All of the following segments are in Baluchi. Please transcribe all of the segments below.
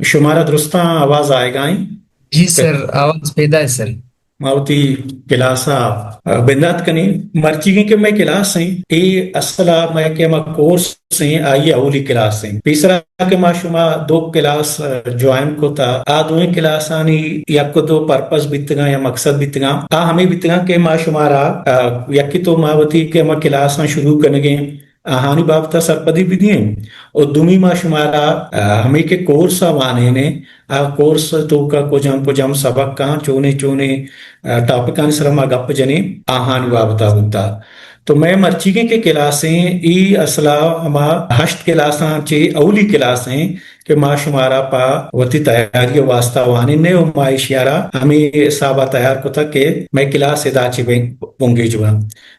شمارا درستاں آواز آئیگائیں؟ جی سر، آواز پیدا ہے سر۔ ما وتی کلاس ءَ بندات کنیں۔ مرچیگیں کہ مئے کلاس ایں، اے اصل ءَ مئے کہ ہما کورس ایں، آئی ءِ اولی کلاس ایں۔ پیسرا کہ ما شما دو کلاس جوائن کتا، آ دوئیں کلاسانی یک و دو پرپز بیتگاں یا مقصد بیتگاں، آ ہمے بیتگاں کہ ما شمارا، آ، یکے تو ما وتی کہ ہما کلاساں شروع کنگیں، آہانی بابت ءَ سرپدی بدییں، و دومی ما شمارا، آ، ہمے کہ کورس ءَ وانینیں، آ کورس ءِ توکا کجام کجام سبق آں، چونیں چونیں، آ، ٹاپکانی سرا ما گپ جنیں، آہانی بابت ءَ بوتا۔ تو مئے مرچیگیں کہ کلاس ایں، ای اصل ءَ ہما ہشت کلاساں چہ اولی کلاس ایں کہ ما شمارا پہ وتی تیاری ءِ واسطہ وانینیں و ما ایشیارا ہمے حساب ءَ تیار کتگ کہ مئے کلاس ادا چہ بنگیج باں۔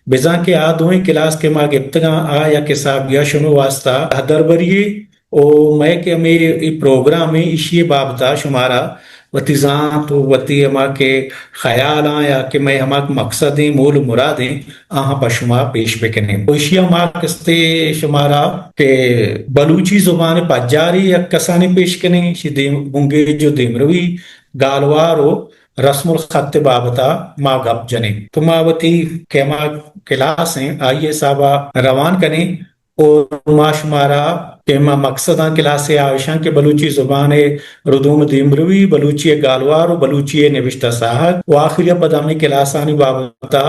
بزاں کہ آ دوئیں کلاس کہ ما گپتگاں، آ یک حسابے ءَ شمئے واسطہ دربری یے، و مئے کہ ہمے اے پروگرام ایں، ایشی ءِ بابت ءَ شمارا وتی زانت و وتی ہما کہ خیالاں یا کہ مئے ہما مقصد ایں، مول و مراد ایں، آہاں پہ شما پیش بکنیں۔ و ایشی ءَ ما کستے شمارا کہ بلوچی زبان ءِ پجاری یک کسانے پیش کنیں، ایشی دیم، بنگیج و دیمروی، گالوار و رسم الخط ءِ بابت ءَ ما گپ جنیں۔ تو ما وتی کہ ہما کلاس ایں، آئی ءِ حساب ءَ روان کنیں۔ و ما شمارا کہ ما مقصداں کلاس ءِ آ اشاں کہ بلوچی زبان ءِ ردوم دیمروی، بلوچی ءِ گالوار و بلوچی ءِ نبشتہ ساہگ و آخری ءَ پدا ہمے کلاسانی بابت ءَ،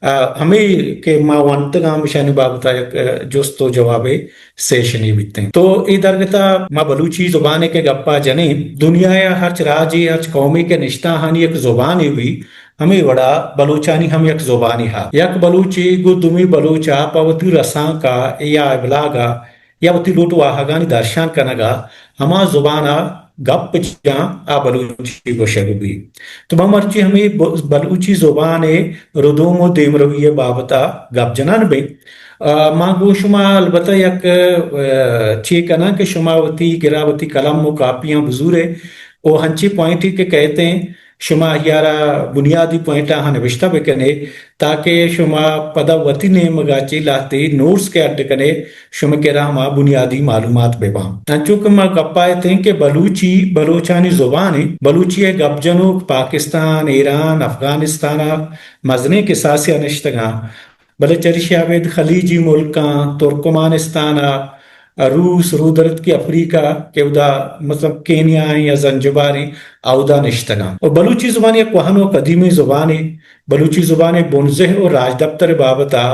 آ، ہمے کہ ما ونتگاں اشانی بابت ءَ یک، آ، جست و جوابے سیشنے بیتیں۔ تو اے درگت ءَ ما بلوچی زبان ءِ کہ گپ ءَ جنیں، دنیا ءِ ہرچ راجے، ہرچ قومے کہ نشتہ آہانی یک زبانے بی، ہمے وڑا بلوچانی ہم یک زبانے ہا۔ یک بلوچے گوں دومی بلوچ ءَ پہ وتی رسانک ءَ یا ابلاغ ءَ یا وتی لوٹ واہگانی درشان کنگ ءَ ہما زبان ءَ گپ جاں، آ بلوچی گوشگ بی۔ تو ما مرچی ہمے ب-، بلوچی زبان ءِ ردوم و دیمروی ءِ بابت ءَ گپ جنان بیں۔ آ، ما گوں شما البتہ یک، آ، چے کناں کہ شما وتی گرا وتی قلم و کاپیاں بزورے و ہنچیں پوائنٹے کہ کئیت ایں، شما آہیارا بنیادی پوائنٹ آہاں نبشتہ بکنے، تاکہ شما پدا وتی نیمگا چہ لہتے نوٹس کہ اڈ کنے، شمئے کرا ہما بنیادی معلومات بباں۔ انچو کہ ما گپا اتیں کہ بلوچی بلوچانی زبان ایں، بلوچی ءِ گپ جنوک پاکستان، ایران، افغانستان ءَ مزنیں کساسے ءَ نشتگاں، بلے چریشی ءَ ابید خلیجی ملکاں، ترکمانستان ءَ، روس، رودرتکی افریقہ کہ اودا مطلب کینیا ایں یا زنجبار ایں، اودا نشتگاں۔ و بلوچی زبان یک کوہن و قدیمی زبانے۔ بلوچی زبان ءِ بنزہ و راجدپتر ءِ بابت ءَ،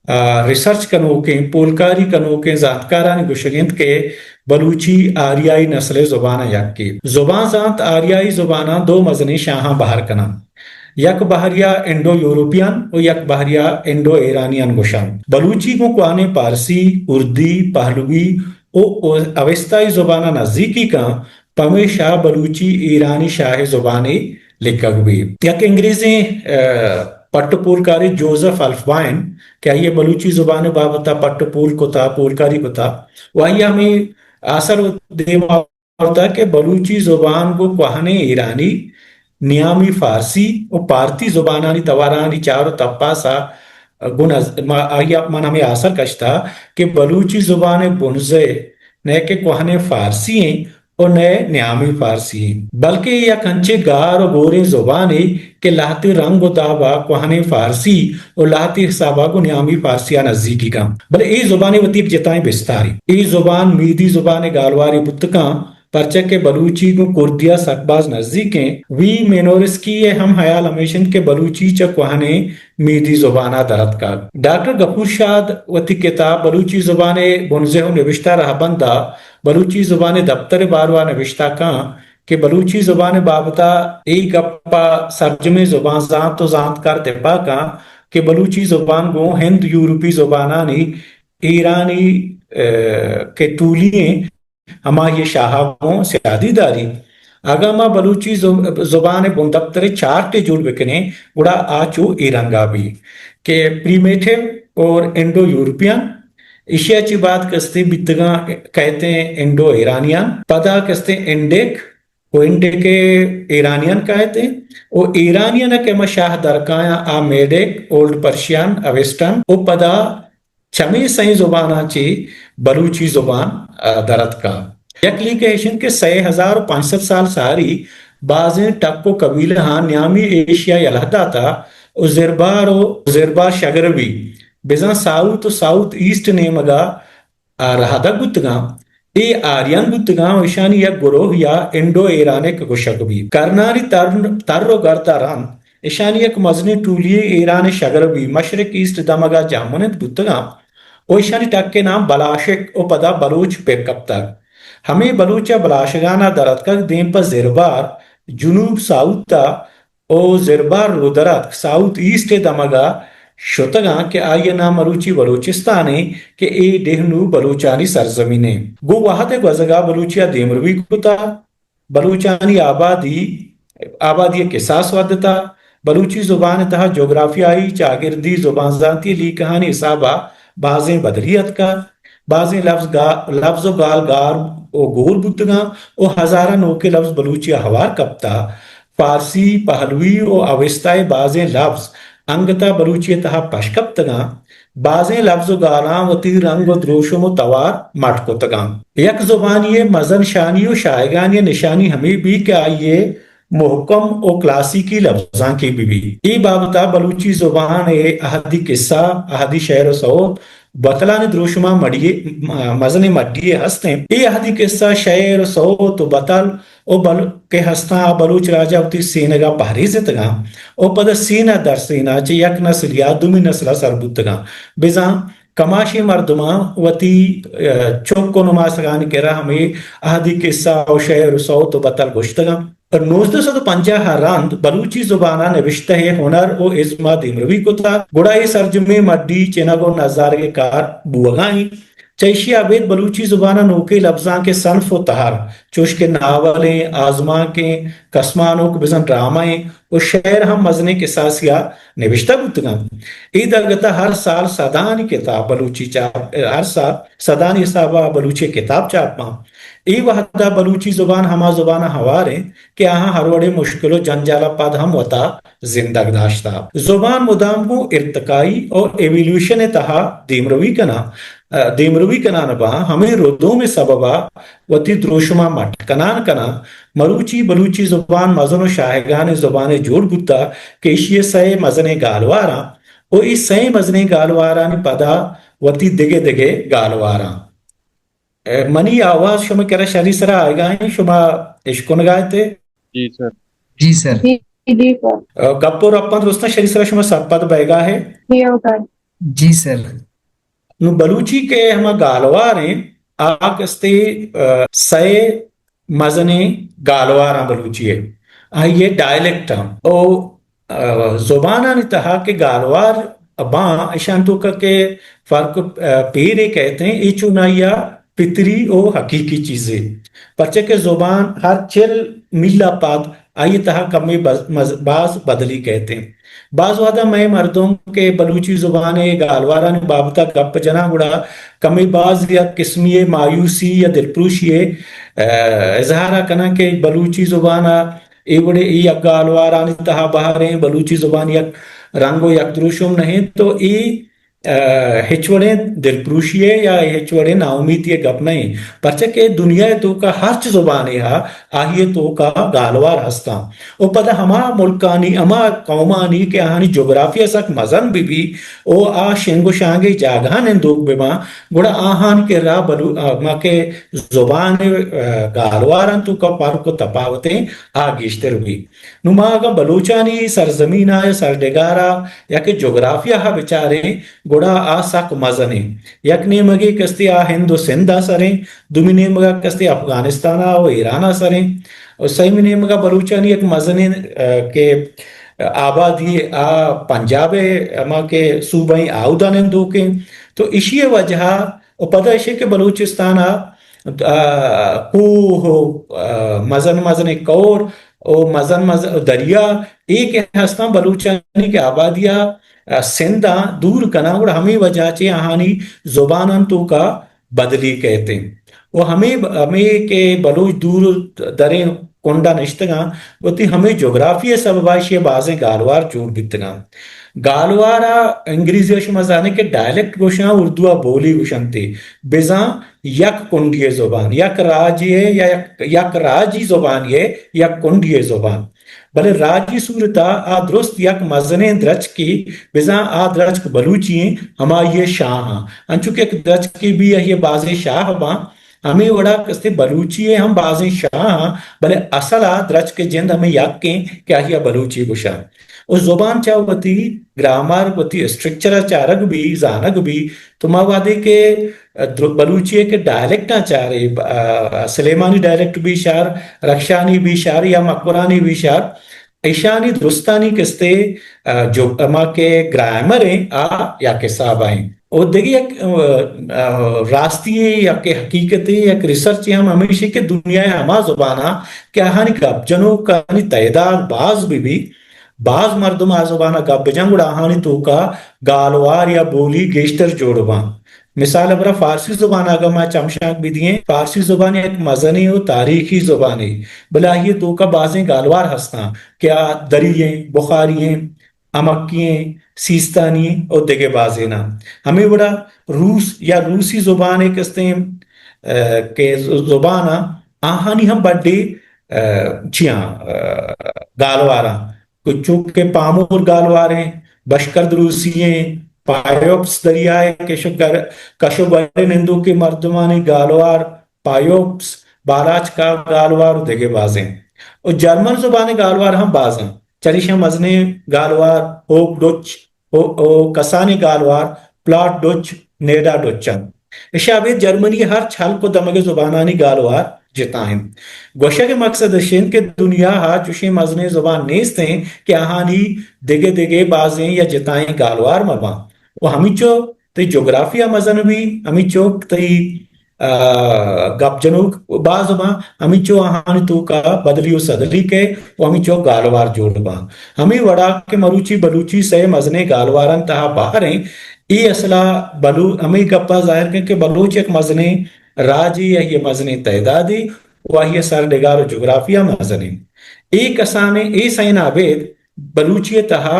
آ، ریسرچ کنوکیں، پولکاری کنوکیں زانتکارانی گوشگ انت کہ بلوچی آریائی نسل ءِ زباناں یکے۔ زبان زانت آریائی زباناں دو مزنیں شاہاں بہر کناں۔ یک بہریا انڈو یورپین و یک بہریا انڈو ایرانین گوشاں۔ بلوچی گوں کوہنیں پارسی، اردی، پہلوی و، و اوستائی زباناں نزیکی کاں، پمیشا بلوچی ایرانی شاہ زبانے لکھگ بیت۔ یک انگریزیں، آ، پٹ و پولکارے جوزف الفبائن کہ آئی ءَ بلوچی زبان ءِ بابت ءَ پٹ و پول کتا، پولکاری کتا، و آئی ءَ ہمے آسر دیما آورتا کہ بلوچی زبان گوں کوہنیں ایرانی، نیامی فارسی و پارتی زبانانی توارانی چار و تپاس ءَ گوں نز-، ما-، آئی ءَ من ہمے آسر کشتا کہ بلوچی زبان ءِ بنزہ نئے کہ کوہنیں فارسی ایں و نئے نیامی فارسی ایں، بلکہ اے یک انچیں گار و گوریں زبانے کہ لہتے رنگ و داب ءَ کوہنیں فارسی و لہتے حساب ءَ گوں نیامی فارسی ءَ نزیکی کن۔ بلے اے زبان ءِ وتی یک جتائیں بستارے۔ اے زبان میدی زبان ءِ گالوارے بوت کن، پرچا کہ بلوچی گوں کردی ءَ سک باز نزیک ایں۔ وی مینورسکی ءِ ہم ہیال ہمیش انت کہ بلوچی چہ کوہنیں میدی زبان ءَ در اتکگ۔ ڈاکٹر غفور شاد وتی کتاب بلوچی زبان ءِ بنزہ و نبشتہ رہبند ءَ بلوچی زبان ءِ دپتر ءِ باروا نبشتہ کن کہ بلوچی زبان ءِ بابت ءَ اے گپ ءَ سرجمیں زبان زانت و زانتکار دپا کن کہ بلوچی زبان گوں ہند یورپی زبانانی ایرانی، ءَ، کہ ٹولی ایں، ہمائی شاہ ءَ گوں سیادی داری۔ اگاں ما بلوچی زب-، زبان ءِ بندپتر ءِ چارٹ ءَ جوڑ بکنیں، گڑا آ چو اے رنگ ءَ بی کہ پریمیٹیو اور انڈو یورپین، ایشی ءَ چہ بعد کستے بیتگاں کئیت ایں انڈو ایرانین، پدا کستے انڈک، و انڈک ایرانین کئیت ایں، و ایرانین ءَ کہ ہما شاہ در کایاں آ میڈک، اولڈ پرشین، اویسٹن، و پدا چمے سئیں زباناں چہ بلوچی زبان، ءَ، در اتکا۔ یک لیکہ ایش انت کہ سئے ہزار و پنچ سد سال ساری بازیں ٹک و قبیلہاں نیامی ایشیا یلہ داتا و زربار و زربار شگربی بزاں ساؤتھ و ساؤتھ ایسٹ نیمگا آ رہادگ بوتگاں۔ اے آریان بوتگاں و ایشانی یک گروہ یا انڈو ایرانک گوشگ بیت۔ کرنانی تر، تر و گرد ء رند ایشانی یک مزنیں ٹولیے ایران ء شگربی مشرق ایسٹ دمگ ء جہمنند بوتگاں و ایشانی ٹک ء نام بلاشک و پدا بلوچ پر کپتگ۔ ہمے بلوچ ء بلاشگان ء در اتکگ دیم پہ زربار جنوب ساؤتھ ء و زربار رودراتک ساؤتھ ایسٹ ء دمگ ء شتگاں کہ آئی ء نام مروچی بلوچستان انت کہ اے ڈیھ نوں بلوچانی سرزمین انت۔ گوں وھد ء گوزگ ء بلوچی ء دیمروی کتگ، بلوچانی آبادی، آبادی ء کساس ودتگ۔ بلوچی زبان ء تہا جغرافیائی، چاگردی، زبانزانتی لیکہانی حساب ء بازیں بدلی اتکگ۔ بازیں لبز گا-، لبز و گال گار و گور بوتگاں و ہزاراں نوکیں لبز بلوچی ء ہوار کپتگ۔ فارسی، پہلوی و اوستا ء بازیں لبز انگت ء بلوچی ء تہا پش کپتگاں۔ بازیں لبز و گالاں وتی رنگ و دروشم و توار مٹ کتگاں۔ یک زبانی ء مزن شانی و شاہگانی ء نشانی ہمے بیت کہ آئی ء مھکم و کلاسیکی لبزانکے بہ بیت۔ اے بابت ء بلوچی زبان ء اہدی کسہ، اہدی شئیر و سوت، بتلانی دروشم ء مڈی، مزنیں مڈی یے ہست انت۔ اے اہدی کسہ، شئیر، سوت و بتل و بل کہ ہستاں، آ بلوچ راج ء وتی سینگ ء پہریزتگاں و پدا سین ء در سین ء چہ یک نسل یا دومی نسل ء سر بوتگاں۔ بزاں کماشیں مردماں وتی، ء، چک و نماسگانی کرا ہمے اہدی کسہ و شئیر و سوت و بتل گوشتگاں۔ نوزدہ سد و پنجاہ ء رند بلوچی زبان ء نبشتہ ء ہنر و ازم ء دیمروی کتگ، گڑا اے سرجمیں مڈی، چنگ و نزارگ ء کار بوہگا انت۔ چہ ایشی ء ابید بلوچی زبان ء نوکیں لبزانک ء صنف و تہر، چوش کہ ناول ایں، آزمانک ایں، کسمانک، بزاں ڈرامہ ایں و شئیر ہم مزنیں کساسے ء نبشتہ بوتگ انت۔ اے درگت ء ہر سال سدانی کتاب بلوچی چاپ، ہر سال سدانی حساب ء بلوچی کتاب چاپ باں۔ اے وہد ء بلوچی زبان ہما زبان ء ہوار انت کہ آہاں ہر وڑیں مشکل و جنجال ء پد ہم وتا زندگ داشتہ۔ زبان مدام گوں ارتقائی و ایوولوشن ء تہا دیمروی کناں، ء، دیمروی کنان باں، ہمے ردوم ء سبب ء وتی دروشم ء مٹ کنان کناں۔ مروچی بلوچی زبان مزن و شاہگانیں زبانے جوڑ بوتہ کہ ایشی ء سئے مزنیں گالواراں و اے سئے مزنیں گالوارانی پدا وتی دگہ دگہ گالواراں۔ ء، منی آواز شمئے کرا شری سرا آئیگا ایں، شما اشکنگا ات؟ جی سر۔ جی سر۔ جی، جی سر۔ ء، گپ و رپاں درستاں شری سرا شما سرپد بئیگا ہے؟ جی او سر۔ جی سر۔ نو بلوچی کہ ہما گالوار ہیں، آ کستے، ء، سئے مزنیں گالواراں بلوچی ء۔ آئی ء ڈائلیکٹ ہم۔ او ء، زبانانی تہا کہ گالوار باں، اشان توکا کہ فرق، ء، پیرے کئیت ایں، اے چونائیا پتری و حقیقی چیزے۔ پرچہ کہ زبان ہر چل میل ء پد آئی تہا کمے بز-، مز-، باز بدلی کئیت ایں۔ باز وہدا مئے مردم کہ بلوچی زبان ء گالوارانی بابت ء گپ جناں، گڑا کمے باز یک قسمی ء مایوسی یا دلپروشی ء، ء، اظہار ء کناں کہ بلوچی زبان ء اے وڑیں اے یک گالوارانی تہا بہریں، بلوچی زبان یک رنگ و یک دروشم نہ انت، تو اے، ء، ہچ وڑیں دلپروشی ء یا ہچ وڑیں ناامیتی ء گپ نہ انت، پرچہ کہ دنیا ء توکا ہرچ زبانے ء آئی ء توکا گالوار ہستاں۔ و پدا ہما ملکانی، ہما قومانی کہ آہانی جغرافیہ سک مزن بہ بی و آ شنگ و شانگے جاگہاں نندوک بہ باں، گڑا آہان کرا بلو-، ء، ما کہ زبان ء، ء، گالواران توکا فرق و تپاوتیں آ گیشتر بیت۔ نوں ما اگاں بلوچانی سرزمین ء سرڈگار ء یا کہ جغرافیہ ء بچاریں، گڑا آ سک مزنیں۔ یک نیمگے کستے آ ہند و سندھ ء سریں، دومی نیمگ ء کستے افغانستان ء و ایران ء سریں، و سیمی نیمگ ء بلوچانی یک مزنیں، ء، کہ آبادی آ پنجاب ء ہما کہ صوبہ ایں آودا نندوکیں۔ تو اشی ء وجہ ء و پدا اشی کہ بلوچستان ء، ء، کوہ و، ء، مزن مزنیں کور و مزن مزن دریا، اے کہ ہستاں بلوچانی کہ آبادی ء، ء، سندھ ء دور کناں، گڑا ہمے وجہ چہ آہانی زبانان توکا بدلی کئیت انت۔ و ہمے، ہمے کہ بلوچ دور دریں کنڈا نشتگاں، وتی ہمے جغرافی ء سبب ء ایشی ء بازیں گالوار جوڑ بیتگاں۔ گالوار ء انگریزی ء شما زانیں کہ ڈائلیکٹ گوشاں، اردو ء بولی گوشنت۔ بزاں یک کنڈی ء زبان، یک راجے ء یا یک، یک راجی زبانے ء یک کنڈی ء زبان۔ بلے راجی صورت ء آ درست یک مزنیں درچکے، بزاں آ درچک بلوچی ایں، ہمائی ء شاہ آں۔ انچو کہ یک درچکے بی آئی ء بازیں شاہ باں، ہمے وڑا کستے بلوچی ء ہم بازیں شاہ آں، بلے اصل ء درچک ء جند ہمے یک ایں کہ آئی ء بلوچی گوشاں۔ و زبان چہ وتی گرامر، وتی اسٹرکچر ء چارگ بی، زانگ بی، تو ما وہدے کہ در-، بلوچی ء کہ ڈائلیکٹاں چارے، آ، سلیمانی ڈائلیکٹ بی شار، رخشانی بی شار یا مکرانی بی شار، ایشانی درستانی کستے، آ، جو ہما کہ گرائمر ایں، آ یک حساب ء ایں۔ و دگہ یک، آ، آ، راستی یے یا کہ حقیقت یے، یک ریسرچ یے ہم ہمیش ایں کہ دنیا ء ہما زبان ء کہ آہانی گپ جنوکانی تعداد باز بہ بی، باز مردم آ زبان ء گپ بجن، گڑا آہانی توکا گالوار یا بولی گیشتر جوڑ باں۔ مثال ء برا فارسی زبان ء اگاں ما چمشانک بدییں، فارسی زبان یک مزنیں و تاریخی زبانے، بلے آئی ء توکا بازیں گالوار ہستاں کہ آ دری ایں، بخاری ایں، امکی ایں، سیستانی ایں و دگہ بازیناں۔ ہمے وڑا روس یا روسی زبان ء کستیں، آ، کہ ز-، زبان ء آہانی ہم بڈے، آ، چیاں، آ، گالواراں۔ چو کہ پامور گالوار ایں، بشکرد روسی ایں، پایوپس دریائے کش و گر-، کش و گور نندوکیں مردمانی گالوار، پایوپس، بالاچکا گالوار و دگہ بازیں۔ و جرمن زبان گالوار ہم باز انت۔ چریشاں مزنیں گالوار، ہوپ ڈچ، و، و کسانیں گالوار، پلاٹ ڈچ، نیڈا ڈچ انت۔ اشاں ابید جرمنی ء ہرچ ہلک و دمگ ء زبانانی گالوار جتا انت۔ گوشگ ء مقصد اش انت کہ دنیا ء چوشیں مزنیں زبان نیست انت کہ آہانی دگہ دگہ بازیں یا جتائیں گالوار مہ باں۔ و ہمینچو تئی جغرافیہ مزن بی، ہمینچو تئی، آ، گپ جنوک باز باں، ہمینچو آہانی توکا بدلی و سدلی کئے و ہمینچو گالوار جوڑ باں۔ ہمے وڑا کہ مروچی بلوچی سئے مزنیں گالواران تہا بہر انت، اے اصلا بلو-، ہمے گپا ظاہر کن کہ بلوچ یک مزنیں راجے، آئی ء مزنیں تعدادے و آئی ء سرڈگار و جغرافیہ مزنیں۔ اے کسانیں، اے سئین ابید بلوچی ء تہا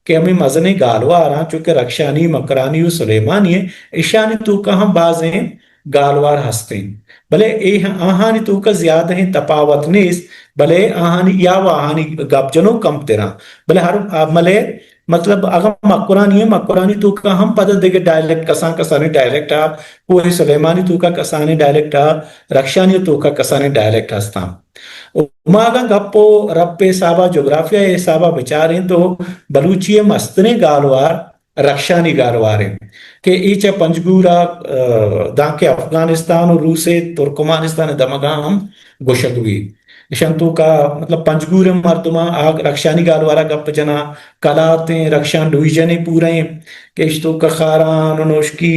کہ ہمے مزنیں گالواراں، چونکہ رخشانی، مکرانی و سلیمانی ء، ایشانی توکا ہم بازیں گالوار ہست انت، بلے اے آہانی توکا زیادہیں تپاوت نیست، بلے آہانی یا و آہانی گپ جنوک کمتراں، بلے ہر، آ، بلے مطلب اگاں مکرانی ایں، مکرانی توکا ہم پدا دگہ ڈائلیکٹ، کسان کسانیں ڈائلیکٹ ء، کوہ سلیمانی توکا کسانیں ڈائلیکٹ ء، رخشانی توکا کسانیں ڈائلیکٹ ہستاں۔ و ما اگاں گپ و رپ ء حساب ء، جغرافیہ ء حساب ء بچاریں تو بلوچی ء مستریں گالوار رخشانی گالوار انت کہ اے چہ پنجگور ء، آ، دانکہ افغانستان و روس ء ترکمانستان ء دمگاں ہم گوشگ بیت۔ اشاں توکا مطلب پنجگور ء مردماں آ رخشانی گالوار ء گپ جناں، کلات ایں، رخشان ڈویژن ء پورا ایں کہ اش توکا خاران و نوشکی،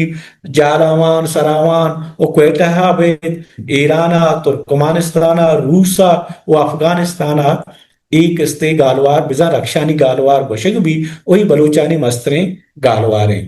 جالاوان، سراوان و کوئٹہ ء ابید ایران ء، ترکمانستان ء، روس ء و افغانستان ء اے کستے گالوار بزاں رخشانی گالوار گوشگ بی، و اے بلوچانی مستریں گالواریں۔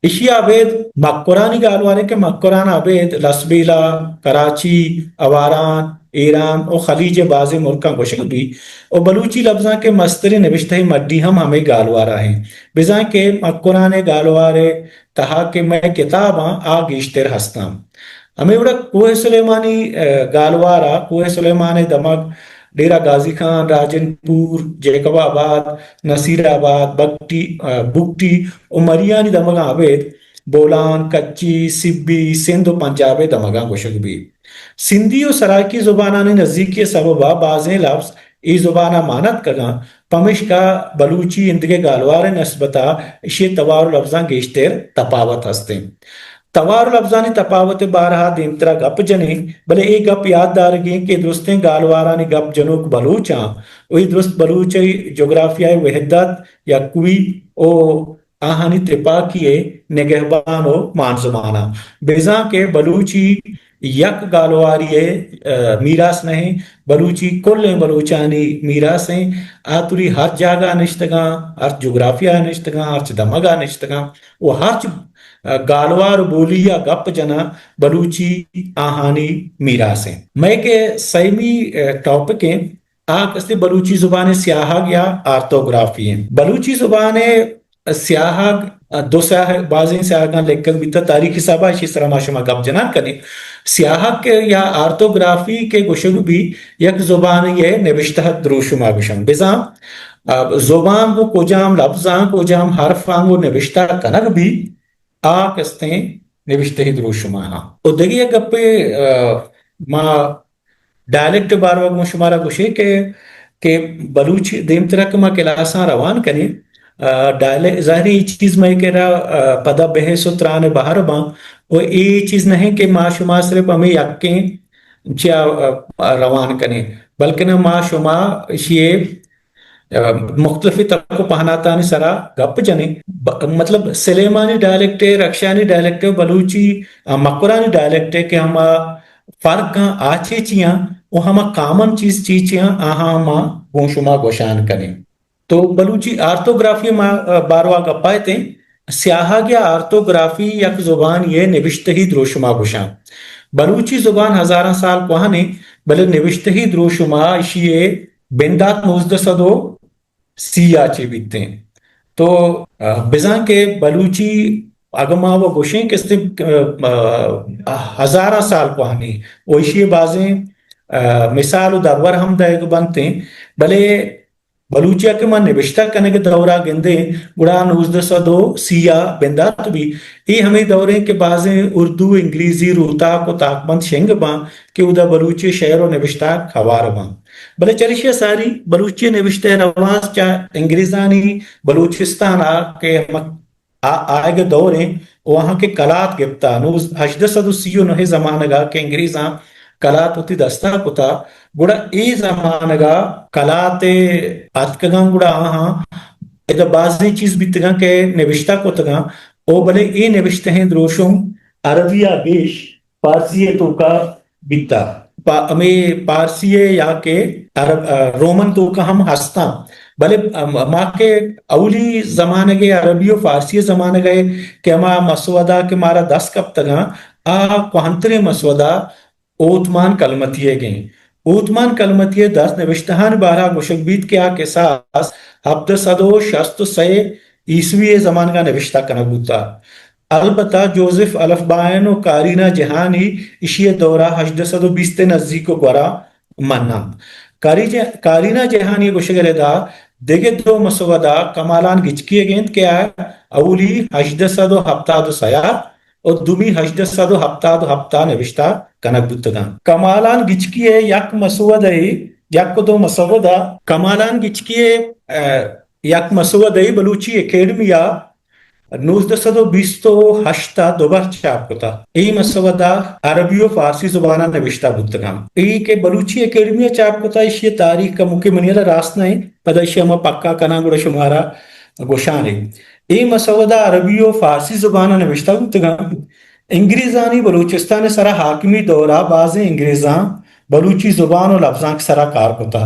اشی ء ابید مکرانی گالواریں کہ مکران ء ابید لسبیلہ، کراچی، اواران، ایران و خلیج ء بازیں ملکاں گوشگ بی، و بلوچی لبزاں کہ مستریں نبشتہ مڈی ہم ہمے گالوار ء ہیں۔ بزاں کہ مکران ء گالوار ء تہا کہ مئے کتاباں آ گیشتر ہستاں۔ ہمے وڑا کوہ سلیمانی، آ، گالوار ء، کوہ سلیمان ء دمگ ڈیرہ غازی خان، راجن پور، جیکب آباد، نصیر آباد، بگٹی، آ، بگٹی و مریانی دمگاں ابید بولان، کچی، سبی، سندھ و پنجاب ء دمگاں گوشگ بیت۔ سندھی و سرائیکی زبانانی نزیکی ء سبب ء بازیں لبز اے زبان ء مان اتکگاں، پمیشکا بلوچی ایندگہ گالوار ء نسبت ء ایشی ء توار و لبزاں گیشتر تپاوت ہست انت۔ توار و لبزانی تپاوت ء بارہ ء دیمترا گپ جنیں، بلے اے گپ یات دارگی انت کہ درستیں گالوارانی گپ جنوک بلوچ آں و اے درست بلوچ ء جغرافیہ ء وحدت، یکوئی و آہانی تپاکی ء نگہبان و مانزمان آں۔ بزاں کہ بلوچی یک گالواری ء، آ، میراث نہ انت، بلوچی کلیں بلوچانی میراث انت۔ آ توری ہر جاگہ نشتگاں، ہر جغرافیہ نشتگاں، ہرچ دمگا نشتگاں و ہرچ گالوار بولی ءَ گپ جناں، بلوچی آہانی میراث ایں۔ مئے کہ سیمی ٹاپک ایں، آ کستے بلوچی زبان ءِ سیاہگ یا آرتوگرافی ایں۔ بلوچی زبان ءِ سیاہگ، دو سیاہ، بازیں سیاہگاں لکگ بیتہ، تاریخی حساب ءَ اشی سرا ما شما گپ جنان کنیں۔ سیاہگ کہ یا آرتوگرافی کہ گوشگ بی، یک زبان ءِ نبشتہ دروشم ءَ گوشن۔ بزاں، آ، زبان گوں کجام لبزاں، کجام حرفاں گوں نبشتہ کنگ بی، آ کستیں نبشتہی دروشم ءَ ہاں۔ و دگہ یک گپے، آ، ما ڈائلیکٹ ءِ باروا گوں شمارا گوشیں کہ، کہ بلوچی دیمترا کہ ما کلاساں روان کنیں، آ، ڈائلے-، ظاہر ایں اے چیز مئے کرا، آ، پدا بحث و تران ءِ بہر باں۔ و اے چیز نہ ایں کہ ما شما صرف ہمے یکیں چیا، آ، روان کنیں، بلکن ما شما اشی ءِ، آ، مختلف تک و پہناتانی سرا گپ جنیں۔ ب-، مطلب سلیمانی ڈائلیکٹ ءِ، رخشانی ڈائلیکٹ ءِ، بلوچی، آ، مکرانی ڈائلیکٹ ءِ کہ ہما فرق آں آ چے چیاں و ہما کامن چیز چے چیاں، آہاں ما گوں شما گوشان کنیں۔ تو بلوچی آرتوگرافی ما، آ، باروا گپا اتیں۔ سیاہگ یا آرتوگرافی یک زبان ءِ نبشتہی دروشما گوشاں۔ بلوچی زبان ہزاراں سال کوہن ایں، بلے نبشتہی دروشما اشی ءِ بندات نوزدہ سد و سی ءَ چہ بیتیں۔ تو، آ، بزاں کہ بلوچی اگاں ما و گوشیں کہ است، آ، آ، ہزاراں سال کوہنی و ایشی ءِ بازیں، آ، مثال و درور ہم دئیگ بنتیں، بلے بلوچی ءَ کہ ما نبشتہ کنگ ءِ دور ءَ گندیں، گڑا نوزدہ سد و سی ءَ بندات بی۔ اے ہمے دوریں کہ بازیں اردو، انگریزی، روتاک و تاکبند شنگ باں کہ اودا بلوچی شعر و نبشتہ ہوار باں۔ بلے چریشی ءَ ساری بلوچی نبشتہ ءِ رواج چہ انگریزانی بلوچستان ءَ کہ ہمک آ-، آیگ ءِ دور ایں، و آہاں کہ کلات گپتا، نوں ہژدہ سد و سی و نہ ءِ زمانگ ءَ کہ انگریزاں کلات وتی دستا کتا، گڑا اے زمانگ ءَ کلات ءِ اتکگاں، گڑا آہاں ادا بازیں چیز بیتگاں کہ نبشتہ کتگاں، او بلے اے نبشتہیں دروشم عربی ءَ گیش فارسی ءِ توکا بیتا۔ پا-، ہمے پارسی ءِ یا کہ عرب، آ، رومن توکا ہم ہستاں۔ بلے، آ، ما کہ اولی زمانگ ءِ عربی و فارسی ءِ زمانگ ءِ کہ ہما مسودہ کہ مارا دست کپتگاں، آ کوہنتریں مسودہ اوتمان کلمتی ءِ گیں۔ اوتمان کلمتی ءِ دست نبشتہانی بارہ ءَ گوشگ بیت کہ آ کساس ہپدہ سد و شست و سئے عیسوی ءِ زمانگ ءَ نبشتہ کنگ بوتا۔ البتہ جوزف الفبائن و کارینا جہانی ایشی ءِ دور ءَ ہژدہ سد و بیست ءِ نزیک و گورا مننت۔ کاری جہ-، کارینا جہانی ءِ گوشگ ءِ ردا دگہ دو مسودہ کمالان گچکی ءِ گینت کہ آ اولی ہژدہ سد و ہپتاد و سئے ءَ و دومی ہژدہ سد و ہپتاد و ہپت ءَ نبشتہ کنگ بوتگاں۔ کمالان گچکی ءِ یک مسودہ ءِ، یک و دو مسودہ کمالان گچکی ءِ، آ، یک مسودہ ءِ بلوچی اکیڈمی ءَ نوزدہ سد و بیست و ہشت ءَ دوبر چاپ کتا۔ اے مسودہ عربی و فارسی زبان ءَ نبشتہ بوتگاں۔ اے کہ بلوچی اکیڈمی ءَ چاپ کتا، ایشی ءِ تاریخ کموکے منی را راست نہ ایں، پدا ایشی ءَ ما پکا کناں گڑا شمارا گوشان ایں۔ اے مسودہ عربی و فارسی زبان ءَ نبشتہ بوتگاں۔ انگریزانی بلوچستان ءِ سرا حاکمی دور ءَ بازیں انگریزاں بلوچی زبان و لبزانک ءِ سرا کار کتا۔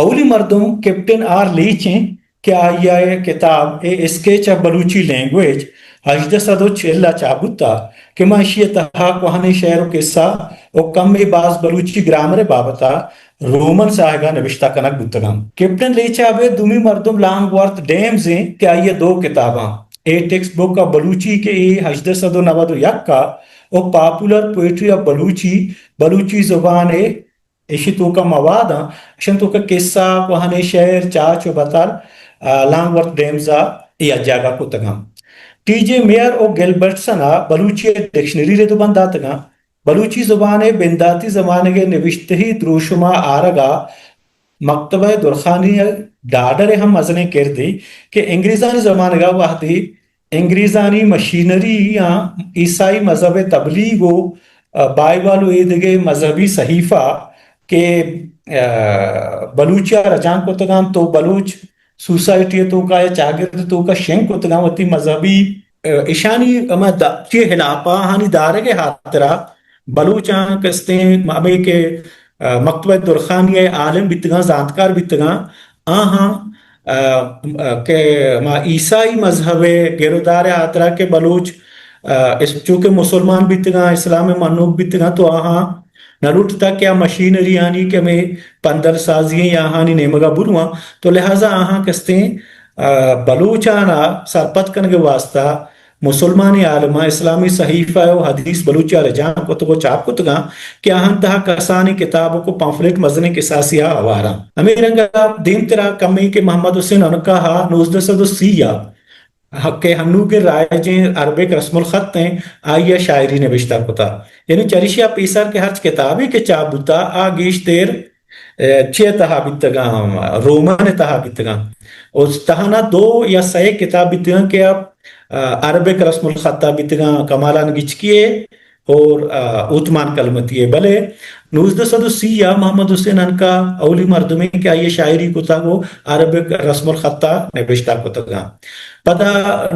اولی مردم کیپٹن آر لیچ ایں کہ آئی ءِ کتاب اے اسکیچ آف بلوچی لینگویج ہژدہ سد و چل ءَ چاپ بوتا کہ ما ایشی ءِ تہا کوہنیں شعر و قصہ و کمے باز بلوچی گرامر ءِ بابت ءَ رومن ساہگ ءَ نبشتہ کنگ بوتگاں۔ کیپٹن لیچ ءَ ابید دومی مردم لانگ ورتھ ڈیمز ایں کہ آئی ءِ دو کتاباں، a text book of Balochi کہ اے ہژدہ سد و نود و یک ءَ و پاپولر پوئٹری آف بلوچی، بلوچی زبان ءِ ایشی توکا مواد آں، ایشان توکا قصہ، کوہنیں شعر، چاچ و بتل، آ، لانگ ورتھ ڈیمز ءَ اے جاگہ کتگاں۔ ٹی جے میئر و گلبرٹسن ءَ بلوچی ءِ ڈکشنری رد و بند داتگاں۔ بلوچی زبان ءِ بنداتی زمانگ ءِ نبشتہی دروشم ءَ آرگ ءَ مکتبہ درخانی ءِ ڈاڈر ءِ ہم مزنیں کردے کہ انگریزانی زمانگ ءَ وہدے انگریزانی مشینری آں عیسائی مذہب ءِ تبلیغ و، آ، بائبل و اے دگہ مذہبی صحیفہ کہ، آ، بلوچی ءَ رجانک کتگ انت و بلوچ سوسائٹی ءِ توکا یا چاگرد ءِ توکا شنگ کتگ انت وتی مذہبی، آ، ایشانی ہما دا-، چی ہلاپ ءَ آہانی دارگ ءِ ہاترا بلوچاں کستیں ہمے کہ، آ، مکتبہ درخانی ءِ عالم بیتگاں، زانتکار بیتگاں، آہاں، آ، آ، کہ ما عیسائی مذہب ءِ گرودار ءِ ہاترا کہ بلوچ آ، اس-، چونکہ مسلمان بیتگاں، اسلام ءِ منوک بیتگاں، تو آہاں نہ لوٹتا کہ آ مشینری آنی کہ ہمے پندل سازی ایں یا آہانی نیمگا برواں، تو لہذا آہاں کستیں، آ، بلوچانا سرپد کنگ ءِ واسطہ مسلمانیں عالماں اسلامی صحیفہ و حدیث بلوچی ءَ رجانک کتگ و چاپ کتگاں کہ آہان تہا کسانیں کتابک و پمفلٹ مزنیں کساسے ءَ ہواراں۔ ہمے رنگ ءَ دیمترا کمیں کہ محمد حسین عنقا ءَ نوزدہ سد و سی ءَ کہ ہنوگیں رائجیں عربک رسم الخط ایں، آئی ءَ شاعری نبشتہ کتا۔ یعنی چریشی ءَ پیسر کہ ہرچ کتابے کہ چاپ بوتا، آ گیشتر، اے، چے تہا بیتگاں، رومن تہا بیتگاں۔ و تہنا دو یا سئے کتاب بیتگاں کہ آ، آ، عربک رسم الخطا بیتگاں، کمالان گچکی ءِ اور، آ، اوتمان کلمتی ءِ۔ بلے نوزدہ سد و سی ءَ محمد حسین عنقا اولی مردمے کہ آئی ءَ شاعری کتگ و عربک رسم الخطا نبشتہ کتگاں۔ پدا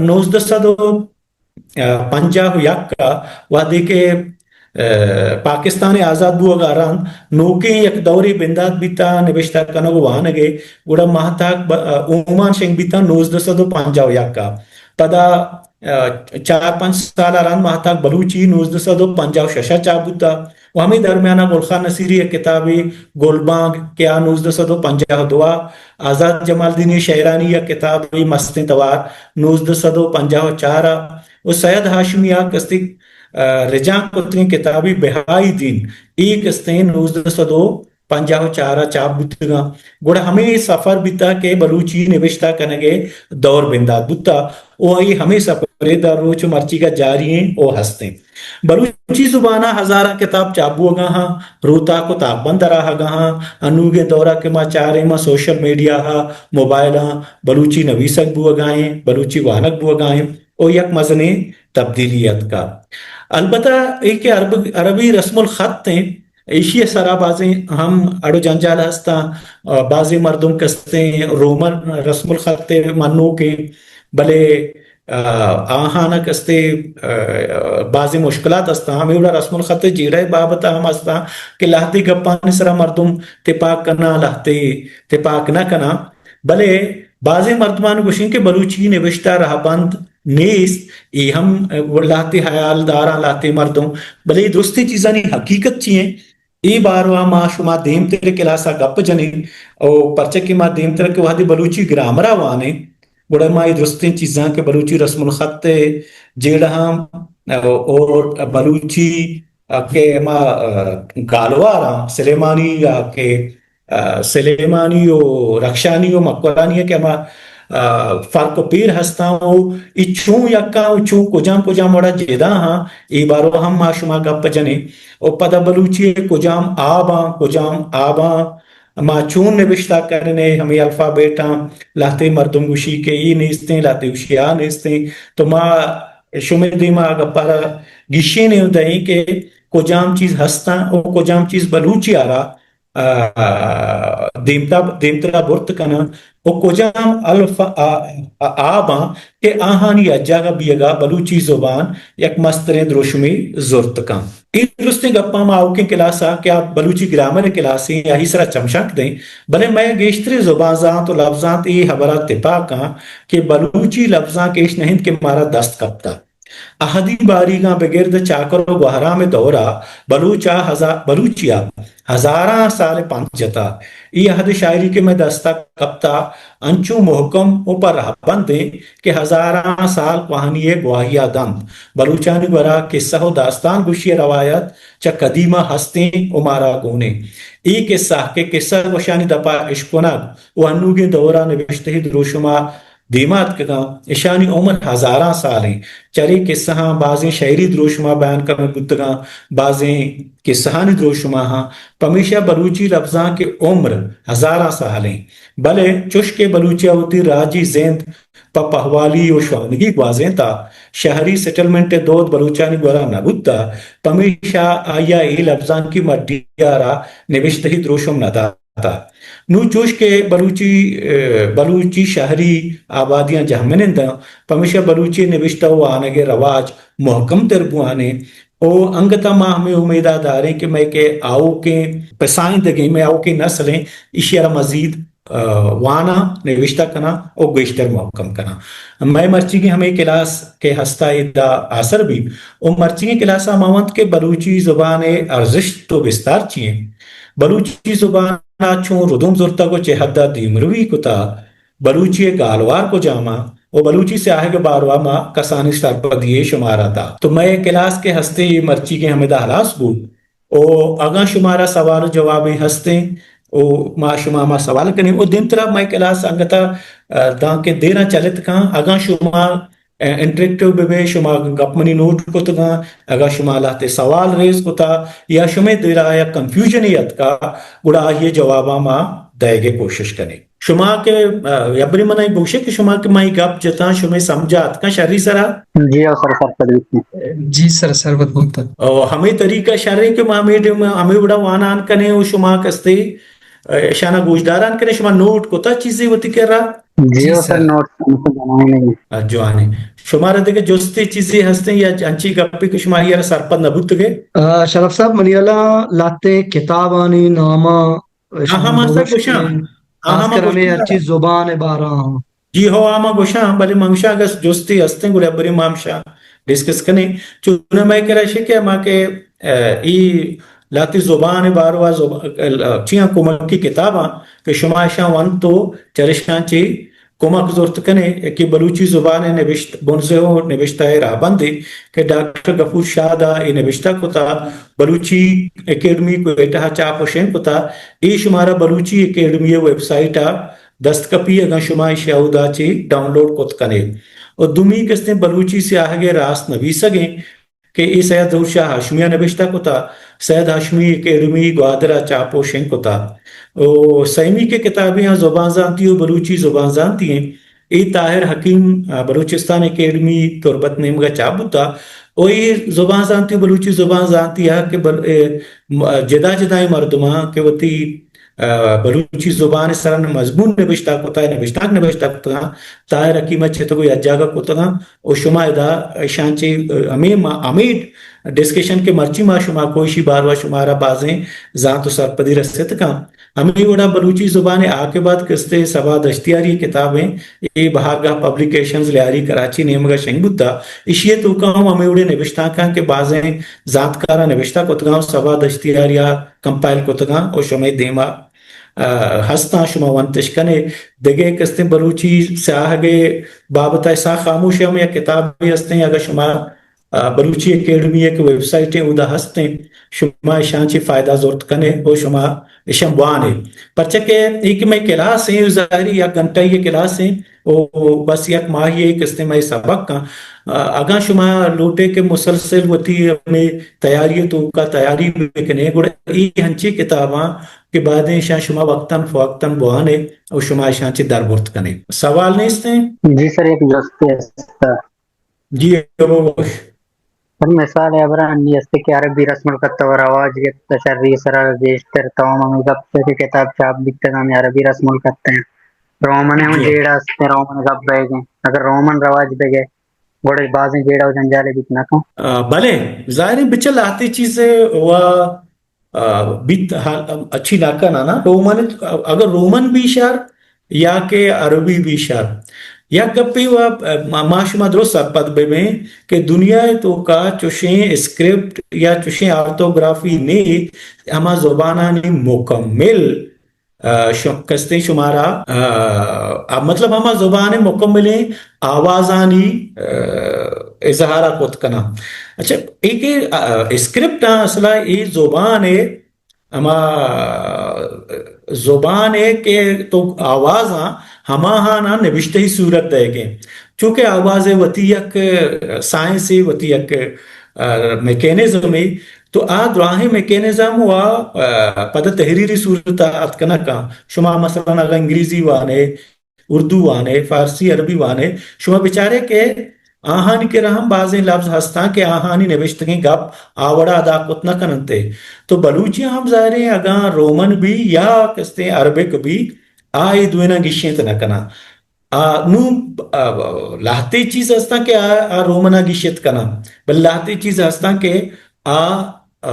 نوزدہ سد و پنجاہ و یک ءَ وہدے کہ، آ، پاکستان آزاد بوگ ءَ رند نوکیں یک دورے بندات بیتا نبشتہ کنگ و وانگ ءِ، گڑا ماہتاک ب-، آ، اومان شنگ بیتا نوزدہ سد و پنجاہ و یک ءَ۔ پدا، آ، چار پنچ سال ءَ رند ماہتاک بلوچی نوزدہ سد و پنجاہ و شش ءَ چاپ بوتا و ہمے درمیان ءَ گل خان نصیری ءِ یک کتابے گلبانگ کہ آ نوزدہ سد و پنجاہ و دو ءَ، آزاد جمالدینی ءِ شئیرانی یک کتابے مستیں توار نوزدہ سد و پنجاہ و چار ءَ، و سید ہاشمی ءَ کستیں، آ، رجانک کتگیں کتابے بہائی دین، اے کستیں نوزدہ سد و پنجاہ و چار ءَ چاپ بوتگاں۔ گڑا ہمے سفر بیتا کہ بلوچی نبشتہ کنگ ءِ دور بندات بوتا و اے ہمے سفر ءَ در روچ و مرچیگا جاری ایں و ہستیں۔ بلوچی زبان ءَ ہزاراں کتاب چاپ بوگا ہاں، روتاک و تاکبند دراہگا ہاں، انوگیں دورا کہ ما چاریں ما سوشل میڈیا ہا، موبائلاں بلوچی نویسگ بوگا ایں، بلوچی وانگ بوگا ایں۔ او یک مزنیں تبدیلی اتکا۔ البتہ اے کہ عرب-، عربی رسم الخط ایں، ایشی ءِ سرا بازیں ہم اڑ و جنجال ہستاں۔ آ، بازیں مردم کستیں رومن رسم الخط ءِ منوک ایں، بلے، آ، آہانا کستیں، آ، بازیں مشکلات ہستاں۔ ہمے وڑا رسم الخط ءِ جیڑہ ءِ بابت ہم ہستاں کہ لہتے گپانی سرا مردم تپاک کناں، لہتے تپاک نہ کناں۔ بلے بازیں مردمان گوشیں کہ بلوچی نبشتہ رہبند نیست، اے ہم لہتے ہیال داراں، لہتے مردم، بلے اے درستیں چیزانی حقیقت چی ایں؟ اے باروا ما شما دیمتر کلاسا گپ جنیں، او پرچہ کہ ما دیمتر کہ وہدے بلوچی گرامرا وانیں، گڑا ما اے درستیں چیزاں کہ بلوچی رسم الخط ءِ جیڑہاں، او، اور بلوچی کہ ما، آ، گالواراں، سلیمانی یا کہ، آ، سلیمانی و رخشانی و مکرانی کہ ہما، آ، فرق و پیر ہستاں و اے چون یکاں و چون کجام کجام وڑا جدا ہاں، اے باروا ہم ما شما گپ جنیں۔ و پدا بلوچی کجام آباں، کجام آباں، ما چون نبشتہ کنیں، ہمے الفابیٹاں، لہتے مردم گوشی کہ اے نیستیں، لہتے گوشی آ نیستیں۔ تو ما شمے دیما اگہ پارا گیشینیں و دئیں کہ کجام چیز ہستاں و کجام چیز بلوچی آرا، آ، دیمتا-، دیمترا برت کناں و کجام الف آ-، آ-، آباں کہ آہانی اجاگہ بیگا بلوچی زبان یک مستریں دروشمے زرت کن۔ اے درستیں گپاں ما آؤکیں کلاسا کہ آ بلوچی گرامر کلاسیں یا ہی سرا چمشانک دیں، بلے مئے گیشتریں زبان زانت و لبزانت اے ہبرا تپاکاں کہ بلوچی لبزانک ایش نہ انت کہ مارا دست کپتہ۔ اہدی باریگاں بگرد چاکر و گوہرام دورا بلوچا ہزا-، بلوچیا ہزاراں سال پنت جتا۔ اے اہد شاعری کہ مئے دستا کپتا، انچو مہکم و پہ رہبندیں کہ ہزاراں سال کوہنی ء گواہیا دنت۔ بلوچانی گورا کسہ و داستان گوشی ء روایت چہ قدیما ہستیں و مارا گونیں۔ اے کسہ کہ کسہ گوشانی دپا اشکنگ و انوگیں دورا نبشتہی دروشما دیما اتکگاں، اشانی عمر ہزاراں سالیں۔ چرے کسہاں بازیں شعری دروشما بیان کنگ بوتگاں، بازیں کسہانی دروشماہاں، پمیشا بلوچی لبزانک ء عمر ہزاراں سالیں۔ بلے چش کہ بلوچیا وتی راجی زند پہ پہوالی و شوانگی گوازینتا، شہری سیٹلمنٹ ء دود بلوچانی گورا نہ بوتا، پمیشا آئیا اے لبزانکی مڈیارا نبشتہی دروشم نہ داتا۔ نوں چوش کہ بلوچی، ء، بلوچی شہری آبادیاں جہمننداں، پمیشا بلوچی نبشتہ و وانگ ء رواج مہکم تر بوانیں۔ او انگتا ما ہمے امیدا داریں کہ مئے کہ آؤکیں پسائندگیں، مئے آؤکیں نسلیں، ایشی ء را مزید ء، واناں، نبشتہ کناں و گیشتر مھکم کناں۔ مئے مرچیگیں ہمے کلاس کہ ہستا ادا آسر بیت و مرچیگیں کلاسا ما ونت کہ بلوچی زبان ء ارزشت و بستار چی انت؟ بلوچی زبان ء چون ردوم زرتگ و چہ حد ء دیمروی کتا؟ بلوچی ء گالوار کجام ء و بلوچی سیاہگ ء باروا ما کسانیں سرپدی ء شمارا دات؟ تو مئے کلاس کہ ہستے اے مرچیگیں ہمدا ہلاس بوت۔ و اگاں شمارا سوال و جوابے ہستیں و ما شما ما سوال کنیں و دیمترا مئے کلاس انگتا، ء، دانکہ دیراں چلت کن، اگاں شما، ء، انٹریکٹیو بہ بے، شما گپ منی نوٹ کتگاں، اگاں شما لہتے سوال ریز کتا یا شمے دیرا یا کنفیوژنے اتکا، گڑا آئی جواباں ما دئیگے کوشش کنیں۔ شما کہ، ء، یبرے من ء گوشے کہ شما کہ من گپ جتاں، شمے سمجھا اتکاں شری سرا؟ جی او سر، سرپد بیتیں۔ جی سر، سرپد بوتگ۔ او ہمے طریقہ شریں کہ ما ہمے ڈیم، ہمے وڑا وانان کنیں و شما کستے، ء، اشانا گوشداران کنیں، شما نوٹ کتا چیزے وتی کرا؟ جی جی او سر، سر۔ نوٹ کنیں۔ ء، جوانیں۔ شمارا دگہ جستے چیزے ہستیں یا انچیں گپے کہ شما آئی را سرپد نہ بوتگے؟ ء، شرف صاحب، منی ہیالا لہتے کتابانی ناماں ہاں، ہاں، ما سر گوشاں۔ ہاں، ہاں، ما گوشاں۔ ہرچی زبان ء بارہ آں۔ جی ہو، ہاں، ما گوشاں، بلے من گوشاں اگاں جستے ہستیں گڑا برے ما ہمشاں ڈسکس کنیں۔ چوناہا مئے کرا شے کہ ما کہ، ء، ای لہتے زبان ء باروا زب-، ء، چیاں کمکی کتاباں کہ شما اشاں ونت و چرشاں چی کمک زرت کنے کہ بلوچی زبان ء نبشت-، بنزہ و نبشتہ ء راہبندے کہ ڈاکٹر غفور شاد ء اے نبشتہ کتا، بلوچی اکیڈمی کوئٹہ ء چاپ و شنگ کتا، اے شمارا بلوچی اکیڈمی ء ویب سائٹ ء دست کپی، اگاں شما ایشی ء اودا چہ ڈاؤنلوڈ کت کنے۔ و دومی کستیں بلوچی سیاہگ ء راست نبیسگیں کہ اے سید ظہور شاہ ہاشمی ء نبشتہ کتا، سید ہاشمی اکیڈمی گوادر ء چاپ و شنگ کتا۔ و سیمی کہ کتابے آں زبان زانتی و بلوچی زبان زانتی ایں، اے طاہر حکیم، ء، بلوچستان اکیڈمی تربت نیمگ ء چاپ بوتا۔ و اے زبان زانتی و بلوچی زبان زانتی ء کہ بل-، اے، م-، جدا جدائیں مردماں کہ وتی، ء، بلوچی زبان ء سرا مضمون نبشتہ کتا، نبشتانک نبشتہ کتگاں، طاہر حکیم ء چتگ و یک جاگہ کتگاں و شما ادا اشاں چہ، ء، ہمے ما-، ہمے ڈسکشن کہ مرچی ما شما کو، اشی باروا شمارا بازیں زانت و سرپدی رست کن۔ ہمے وڑا بلوچی زبان ء عاقبت کستیں صبا دشتیاری ء کتابیں، اے بہارگاہ پبلیکیشنز لیاری کراچی نیمگ ء شنگ بوتا۔ اشی ء توکا ہم ہمے وڑیں نبشتانکاں کہ بازیں زانتکاراں نبشتہ کتگاں و صبا دشتیاری ء کمپائل کتگاں و شمئے دیما، ء، ہستاں، شما ونتش کنے۔ دگہ کستیں بلوچی سیاہگ ء بابت ء ساہ خاموش ء ہم یک کتابے ہستیں، اگاں شما ء، بلوچی اکیڈمی ء کہ ویب سائٹ ء اودا ہستیں، شما اشاں چہ فائدہ زرت کنے و شما اشاں بوانے۔ پرچہ کہ اے کہ مئے کلاس ایں، ظاہری یک گھنٹہ ء کلاس ایں، و بس یک ماہی ء کستیں مئے سبق آں۔ ء، اگاں شما لوٹے کہ مسلسل وتی ہمے تیاری ء توکا تیاری بکنے، گڑا اے ہنچیں کتاباں کہ بعدیں اشاں شما وقتاً فوقتاً بوانے و شما اشاں چہ در برت کنے۔ سوال نیستیں؟ جی سر، یک جستے است۔ جی، بگوش۔ سر، مثال ء ہبرا انی است کہ عربی رسم الخط ء رواج گپت، شری سرا گیشتر تمام ہمے گپ کہ کتاب چاپ بیتگ ہمے عربی رسم الخط ء۔ رومن ء ہم جی۔ جیڑہ است، رومن گپ بئیگ ء۔ اگر رومن رواج بگئے، گڑا بازیں جیڑہ و جنجالے بیت نہ کن۔ آ، بلے، ظاہر ہے بچہ لہتے چیز و ء، بیت حال اچھی ناکہ نانا رومن، اگر رومن بی شر یا کہ عربی بی شر، یک گپے و ما، ما شما درست سرپد ببیں کہ دنیا ء توکا چوشیں اسکرپٹ یا چوشیں آرتوگرافی نے ہما زبانانی مکمل، ء، ش-، کستیں شمارا، ء، مطلب ہما زبان مکملیں آوازانی، ء، اظہار ء کت کناں۔ اچھا، اے کہ، ء، اسکرپٹ آں اصل ء اے زبان ء ہما زبان ء کہ تو آواز آں ہماہان ء نبشتہی صورت دئیگ ء۔ چونکہ آواز ء وتی یک سائنسے، وتی یک، ء، میکینزمے، تو آ دراہیں میکینزم و، ء، پدا تحریری صورت ء اتک نہ کن۔ شما مثلاً اگاں انگریزی وان ئے، اردو وان ئے، فارسی، عربی وان ئے، شما بچار ئے کہ آہانی کرا ہم بازیں لبز ہستاں کہ آہانی نبشتگیں گپ آ وڑا ادا کت نہ کن انت ئے۔ تو بلوچی ہم ظاہریں اگاں رومن بی یا کستیں عربک بی، آ اے دوئیناں گیشینت نہ کناں۔ آ، نوں، آ، لہتے چیز ہستاں کہ آ، آ رومنا گیشت کناں، بلے لہتے چیز ہستاں کہ آ آ،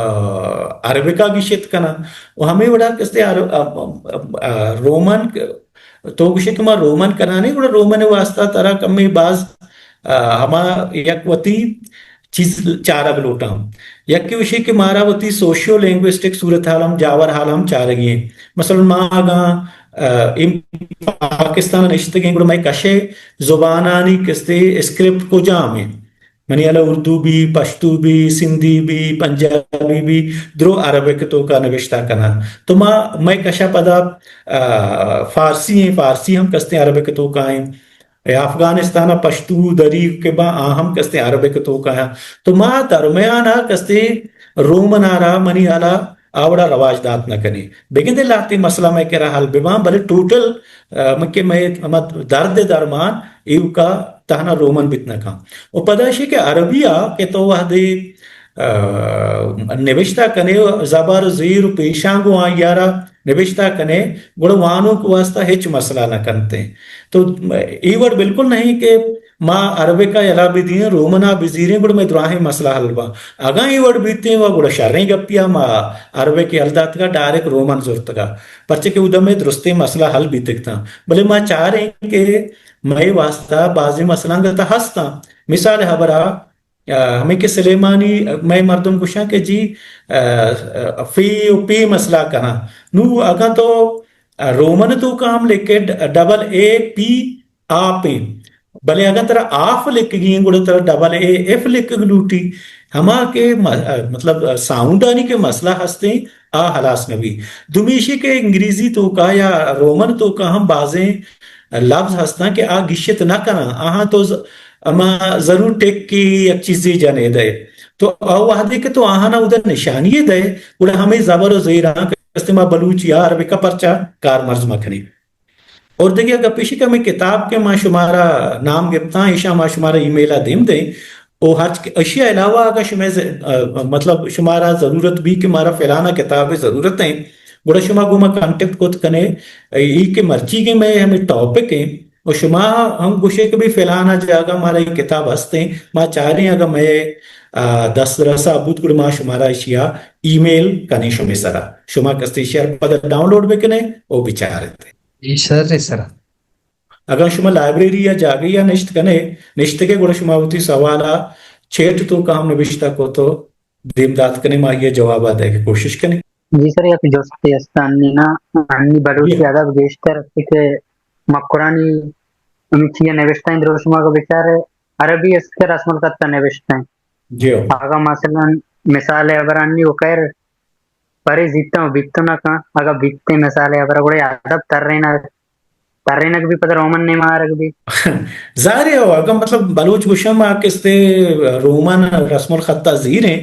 عربکا گشت کناں۔ و ہمے وڑا کستے عر-، آ، آ، آ، رومن ک-، تو گشے کہ ما رومن کنانے، گڑا رومن واسطہ ترا کمے باز، آ، ہما یک وتی چیز چارگ لوٹاں۔ یکے گشے کہ مارا وتی سوشیو لینگوسٹک صورتحال ہم، جاور حال ہم چارگی ہیں۔ مثلاً ما اگاں، آ، اے پاکستان نشتگیں، گڑا مئے کشے زبانانی کستے اسکرپٹ کجام ہیں؟ منی ہیالا اردو بی، پشتو بی، سندھی بی، پنجابی بی، درو عربک توکا نبشتہ کناں۔ تو ما، مئے کشا پدا، آ، فارسی ہیں، فارسی ہم کستیں عربک توکا ہیں۔ اے افغانستان ء پشتو دری کہ باں، آ ہم کستیں عربک توکا ہیں۔ تو ما درمیان ء کستیں رومن ء را منی ہیالا آ وڑا رواج دات نہ کنیں۔ بگندے لہتے مسئلہ مئے کرا حل بباں، بلے ٹوٹل، آ، من کہ مئے ہما درد درمان ایوکا تہنا رومن بیت نہ کن۔ و پدا اشی کہ عربی ء کہ تو وہدے، آ، نبشتہ کنے، زبر و زیر و پیشاں گوں آئی ء را نبشتہ کنے، گڑا وانوک واسطہ ہچ مسئلہ نہ کنتے۔ تو اے وڑ بالکل نہیں کہ ما عربک ء یلا بدییں، رومن ء بزیریں، گڑا مئے دراہیں مسئلہ حل باں۔ اگاں اے وڑ بیتیں و گڑا شریں گپی ء ما عربک ء یل داتگا، ڈائریکٹ رومن زرتگا۔ پرچہ کہ اود ء مئے درستیں مسئلہ حل بیتگ تاں۔ بلے ما چاریں کہ مئے واسطہ بازیں مسئلہ انگت ہستاں۔ مثال ہبرا، آ، ہمے کہ سلیمانی مئے مردم گوشاں کہ جی، آ، آ، فی و پی مسئلہ کناں۔ نو اگاں تو، آ، رومن توکا ہم لکھے ڈ-، ڈبل اے پی آپ ایں۔ بلے اگاں ترا آف لکھگی ایں، گڑا ترا ڈبل اے ایف لکھگ لوٹی۔ ہما کہ م-، آ، مطلب، آ، ساؤنڈانی کہ مسئلہ ہستیں، آ ہلاس نہ بی۔ دومی ایشی کہ انگریزی توکا یا رومن توکا ہم بازیں لبز ہستاں کہ آ گیشت نہ کناں، آہاں تو ز-، ہما ضرور ٹک کی یک چیزے جنے دئے۔ تو آ وہدے کہ تو آہانا اودا نشانی دئے، گڑا ہمے زبر و زیراں کہ استعمال بلوچی آ عربکا پرچا کارمرز مکنی۔ اور دگہ گپ ایشی کہ ہمے کتاب کہ ما شمارا نام گپتاں، ایشاں ما شمارا ای میل ء دیم دیں۔ او ہرچ اشی ء علاوہ اگاں شمئے ز-، ا، مطلب شمارا ضرورت بی کہ مارا فلانا کتاب ء ضرورت ہیں، گڑا شما گوں ما کانٹیکٹ کت کنے، ای کہ مرچیگیں مئے ہمے ٹاپک ہیں، و شما ہم گوشے کہ بھئی فلانا جاگہ مارا ای کتاب ہستیں، ما چاریں اگاں مئے، ا، دسترسا بوت گڑا ما شمارا اشیا ای میل کنیں شمے سرا۔ شما کستے اشیا پدا ڈاؤنلوڈ بکنے او بچارتے۔ جی سر، جی سر۔ اگاں شما لائبریری یا جاگہے ء نشت کنے، نشتگے گڑا شما وتی سوال ء چیٹ توکا ہم نبشتہ کت و دیم دات کنے، ما آئی ء جواب ء دئیگ ء کوشش کنیں۔ جی سر، یک جستے است، انی نا، انی بلوچی جی۔ ادب گیشتر است کہ مکرانی ہمے چیز نبشتہ ہیں، درو شما اگاں بچارے عربی است کہ رسم الخط ء نبشتہ ہیں۔ جی ہو۔ اگاں مثلاً مثال ء ہبرانی و خیر پرے زیتاں و بیت نہ کن، اگاں بیتیں مثال ء ہبر گڑا ادب ترینگ، ترینگ بی پدا رومن نیما آرگ بی۔ ظاہر ہے، اگاں مطلب بلوچ گوشاں ما کستے رومن رسم الخط ء زیریں،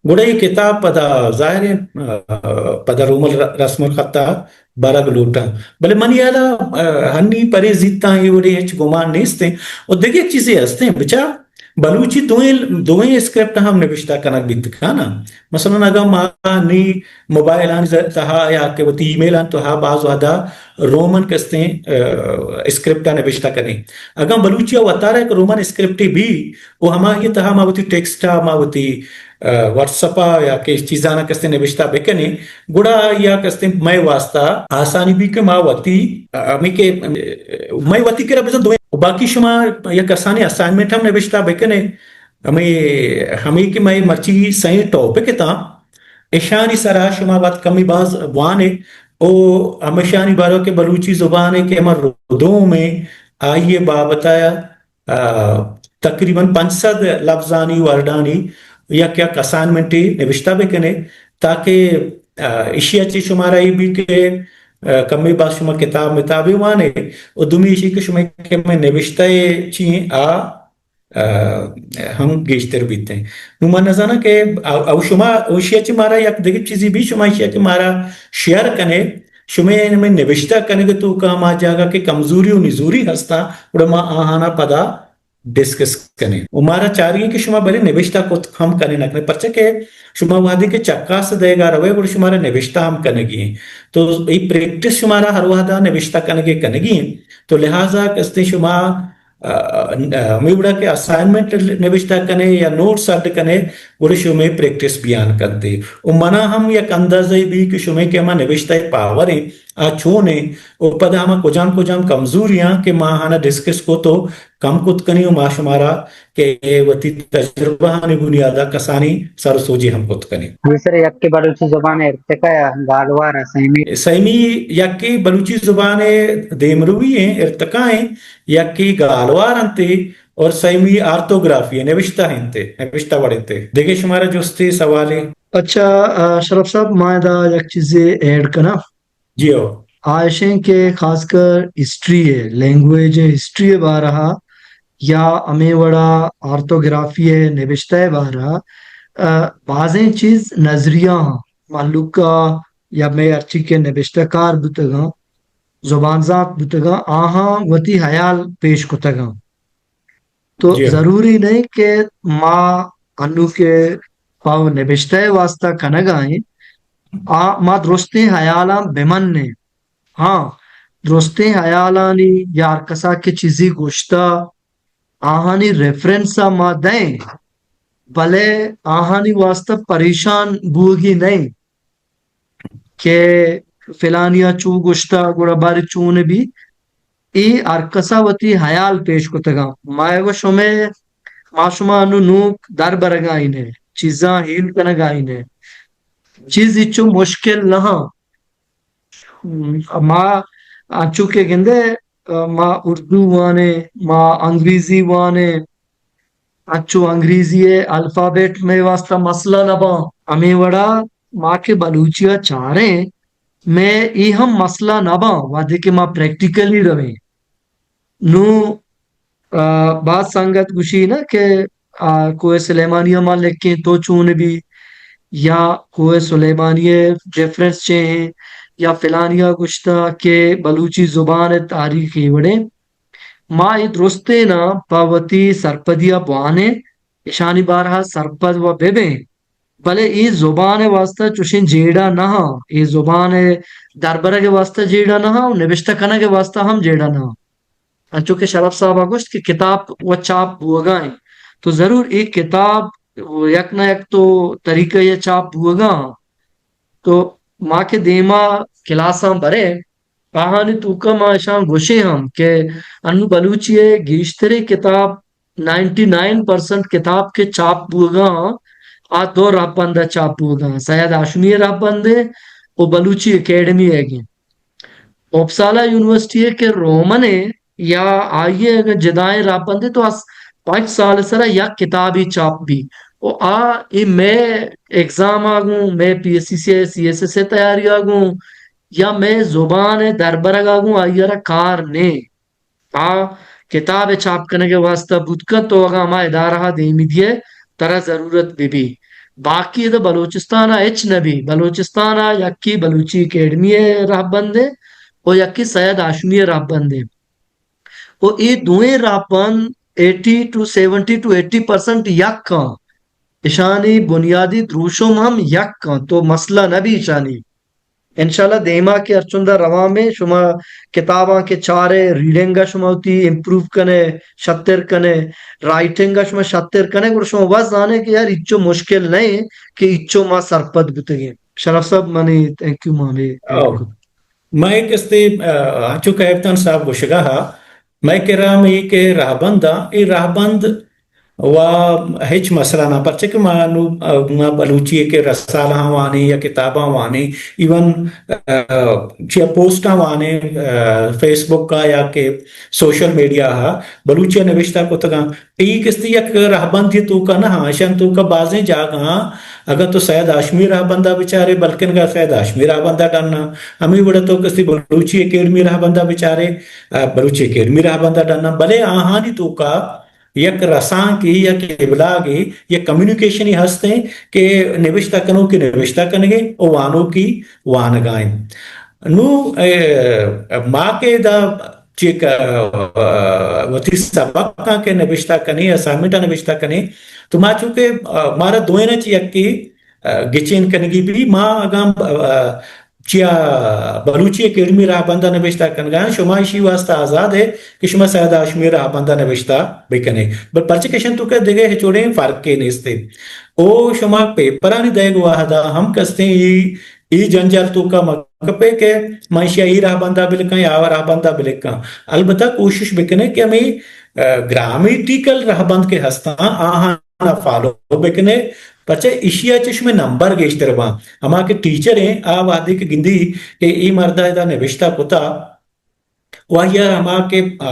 گڑا اے کتاب پدا ظاہر ہے، آ، پدا رومن ر-، رسم الخط ء برگ لوٹاں۔ بلے منی ہیال ء، آ، ہنی پرے زیتاں اے وڑیں ہچ گمان نیستیں۔ و دگہ یک چیزے ہستیں، بچا بلوچی دوئیں، دوئیں اسکرپٹ ہم نبشتہ کنگ بیت کانا۔ مثلاً اگاں ما نی موبائل آنی ز-، تہا یا کہ وتی ای میل آن تہا باز وہدا رومن کستیں، آ، اسکرپٹ ء نبشتہ کنیں۔ اگاں بلوچی ء وتارا یک رومن اسکرپٹے بی و ہمائی تہا ما وتی ٹیکسٹ ء ما وتی، آ، واٹس اپ ء یا کہ چیزانا کستیں نبشتہ بکنیں، گڑا آئی ء کستیں مئے واسطہ آسانی بی کہ ما وتی، آ، ہمے کہ، آ، مئے وتی کرا بزاں دوئیں، باقی شما یک کسانیں اسائنمنٹ ہم نبشتہ بکنے۔ ہمے، ہمے کہ مئے مرچی سئیں ٹاپک اتاں، اشانی سرا شما وت کمی باز بوانے او ہمشانی بارو کہ بلوچی زبان ء کہ ہما ردوم ء آئی ء بابت ء آ، تقریباً پنچ سد لبزانی ورڈانی یک یک اسائنمنٹے نبشتہ بکنے تاکہ، آ، اشی ء چہ شمارا اے بی کہ، آ، کمے باز شما کتاب متابے وانے و دومی اشی کہ شما کہ میں نبشتہ چی آ، آ، ہم گیشتر بیتیں۔ نوں من نزاناں کہ او، او شما، او اشی ء چہ مارا یک دگہ چیزی بی شما اشی ء کہ مارا شیئر کنے، شمے ہمے نبشتہ کنگ ء توکا ہما جاگہ کہ کمزوری و نزوری ہستاں، گڑا ما آہانا پدا ڈسکس کنیں۔ و مارا چارگی کہ شما بلے نبشتہ کت ہم کنے نہ کنے، پرچہ کہ شما وہدے کہ چکاس دئیگا روئے، گڑا شمارا نبشتہ ہم کنگی ہیں۔ تو اے پریکٹس شمارا ہر وہدا نبشتہ کنگے کنگی ہیں۔ تو لہذا کستے شما ہمے وڑا کہ اسائنمنٹ نبشتہ کنے یا نوٹس اڈ کنے، گڑا شمے پریکٹس بیان کنتے۔ و منا ہم یک اندازہ بی کہ شمے کہ ہما نبشتہ پاور ہیں، آ چون ہیں، و پدا ہما کجام کجام کمزوریاں کہ ما آہانا ڈسکس کو تو کم کت کنی و ما شمارا کہ وتی تجربہ آنی بنیادا کسانی سر و سوجی ہم کت کنی۔ جی سر، یکے بلوچی زبان ارتقا یا گالوار سیمی؟ سیمی یکے بلوچی زبان دیمروی ہیں، ارتقا ہیں، یکے گالوار انتے، اور سیمی آرتوگرافی ہے، نوشتہ انتے، نوشتہ وڑ انتے۔ دیگہ شمارا جستے سوالے؟ اچھا، آ، شرف صاحب، ما ادا یک چیزے ایڈ کناں۔ جی ہو۔ آ ایشیں کہ خاص کر ہسٹری ہے، لینگویج ہے، ہسٹری ہے بارہا یا ہمیں وڑا آرتوگرافی ہے، نوشتہ ہے بارہا، آ، بازیں چیز نظریہ ہاں، مہلوک کا یا میں ہرچی کہ نبشتہ کار بوتگاں، زبان زانت بوتگاں، آہاں وتی حیال پیش کتگاں۔ تو جی۔ ضروری نہیں کہ ما انو کہ پاو نبشتہ واسطہ کنگا ہیں، آ، ما درستیں حیالاں بمنیں۔ ہاں، درستیں حیالانی یا ہر کسا کہ چیزی گوشتا، آہانی ریفرنس ما دیں، بلے آہانی واسطہ پریشان بوگی نہیں۔ کہ فلانیا چو گوشتا، گڑا بارے چون بی، اے ہر کسا وتی حیال پیش کتگاں۔ ما گو شمے، ما شما انو نوک در برگائینے، چیزاں ہیل کنگائینے۔ چیز اچو مشکل نہ ہاں۔ ما انچو کہ گندے، ما اردو وانے، ما انگریزی وانے، انچو انگریزی ءِ الفابیٹ مئے واسطہ مسئلہ نہ باں۔ ہمے وڑا ما کہ بلوچی ءَ چاریں، مئے اے ہم مسئلہ نہ باں، وہدے کہ ما پریکٹیکلی رویں۔ نوں، آ، باز سنگت گوشی نا کہ، آ، کوہ سلیمانی ءَ ما لکھیں تو چون بی، یا کوہ سلیمانی ءِ ریفرنس چے ہیں، یا فلانی ءَ گوشتا کہ بلوچی زبان ءِ تاریخ اے وڑیں۔ ما اے درستیناں پہ وتی سرپدی ءَ بوانیں، اشانی بارہ ءَ سرپد و ببیں، بلے اے زبان ءِ واستہ چوشیں جیڑہ نہ ہاں، اے زبان ءِ دربرگ ءِ واستہ جیڑہ نہ ہاں و نبشتہ کنگ ءِ واستہ ہم جیڑہ نہ ہاں۔ انچو کہ شرف صاحب ءَ گوشت کہ کتاب و چاپ بوگا ایں، تو ضرور اے کتاب یک نہ یک تو طریقہ ءَ چاپ بوگا ہاں۔ تو ما کہ دیما کلاساں بریں، آہانی توکا ما اشاں گوشیں ہم کہ انو بلوچی ءِ گیشتریں کتاب، نائنٹی نائن پرسنٹ کتاب کہ چاپ بوگا آں، آ دو رہبند ءَ چاپ بوگا آں، سید ہاشمی ءِ رہبند ءَ و بلوچی اکیڈمی ءِ گیں۔ اپسالا یونیورسٹی ءِ کہ رومن ءَ یا آئی ءِ اگاں جدائیں رہبند ءَ تو اس پنچ سال ءِ سرا یک کتابے چاپ بی۔ و آ اے مئے ایگزام ءَ گوں، مئے پی ایس سی سی، سی ایس ایس ءِ تیاری ءَ گوں، یا مئے زبان ءِ دربرگ ءَ گوں آئی ءَ را کار نے۔ آ کتاب ءِ چاپ کنگ ءِ واستہ بوت کنت، تو اگاں ہما ادارہ ءَ دیمی دیئے، ترا ضرورت بہ بی۔ باقی ادا بلوچستان ءَ ہچ نہ بی۔ بلوچستان ءَ یکے بلوچی اکیڈمی ءِ رہبند ءَ و یکے سید ہاشمی ءِ رہبند ءَ۔ و اے دوئیں رہبند eighty two, seventy two eighty percent یک آں۔ اشانی بنیادی دروشم ہم یک آں، تو مسئلہ نہ بی اشانی۔ انشاءاللہ دیما کہ ہرچندا روان بیں، شما کتاباں کہ چارے، ریڈنگ ءَ شما وتی امپروو کنے، شتر کنے، رائٹنگ ءَ شما شتر کنے، گڑا شما وت زانے کہ یار ہچو مشکل نہ ایں کہ ہچو ما سرپد بوتگیں۔ شرف صاحب، منی تھینک یو، ما ہمے او۔ مئے کستے، آ، انچو کیپٹن صاحب گوشگا ہا، مئے کرا ہمے کہ رہبند آں، اے رہبند و ہچ مسئلہ نہ، پرچہ کہ ما نو، آ، ما بلوچی ءِ کہ رسالہ آں وانیں یا کتاباں وانیں، ایون، آ، چیا پوسٹاں وانیں، آ، فیس بک ءَ یا کہ سوشل میڈیا ءَ بلوچی ءَ نبشتہ کتگاں۔ اے کستی یک رہبندے توکا نہ ہاں، اشان توکا بازیں جاگہاں، اگاں تو سید ہاشمی رہبندا بچارے، بلکن گا سید ہاشمی رہبندا ڈنا، ہمے وڑا تو کستی بلوچی اکیڈمی رہبندا بچارے، آ، بلوچی اکیڈمی رہبندا ڈنا، بلے آہانی توکا یک رسانکے، یک ابلاغے، یک کمیونیکیشنے ہستیں کہ نبشتہ کنوکے نبشتہ کنگے و وانوکے وانگائیں۔ نو، اے، ما کہ ادا چہ ک-، وتی سبقاں کہ نبشتہ کنیں، اسائنمنٹاں نبشتہ کنیں، تو ما چونکہ، آ، مارا دوئیناں چہ یکے، آ، گچین کنگی بی، ما اگاں، آ، چیا بلوچی اکیڈمی رہبند ءَ نبشتہ کنگا ایں، شما ایشی واسطہ آزاد ئے کہ شما سید ہاشمی رہبند ءَ نبشتہ بکنے۔ بل پرچہ کہ ایشاں توکا دگہ ہچ وڑیں فرقے نیست۔ او شما پیپرانی دئیگ وہدا ہم کستیں ای، ای جنجال توکا مکپے کہ من ایشیا ای رہبند ءَ بلکاں یا آ رہبند ءَ بلکاں۔ البتہ کوشش بکنے کہ ہمیں، ا، گرامیٹیکل رہبند کہ ہستاں آہاں ءَ فالو بکنے، پرچہ ایشی ءَ چہ شمئے نمبر گیشتر باں۔ ہما کہ ٹیچر ایں، آ وہدے کہ گندی کہ اے مرد ءَ ادا نبشتہ کتا، و آئی ءَ ہما کہ، آ،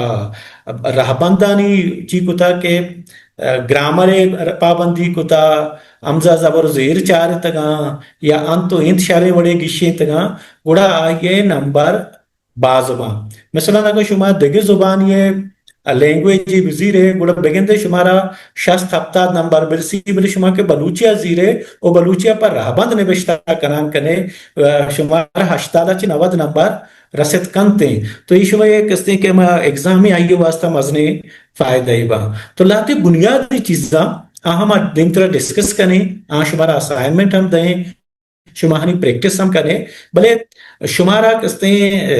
رہبندانی چی کتا کہ، آ، گرامر ءِ پابندی کتا، ہمزہ زبر زیر چارتگاں یا انت و انت شریں وڑے گیشینتگاں، گڑا آئی ءِ نمبر باز باں۔ مثلاً اگاں شما دگہ زبانی ءِ لینگویجے بزیرے، گڑا بگندے شمارا شست ہپتاد نمبر برسی، بلے شما کہ بلوچی ءَ زیرے و بلوچی ءَ پہ رہبند نبشتہ کنان کنے، شمارا ہشتاد ءَ چہ نود نمبر رست کنتیں۔ تو اے شما یک استیں کہ ہما ایگزامے آئی ءِ واسطہ مزنیں فائدہ ای باں۔ تو لہتے بنیادی چیزاں آ ہما دیمترا ڈسکس کنیں، آ شمارا اسائنمنٹ ہم دئیں، شما آہانی پریکٹس ہم کنے، بلے شمارا کستیں، ا،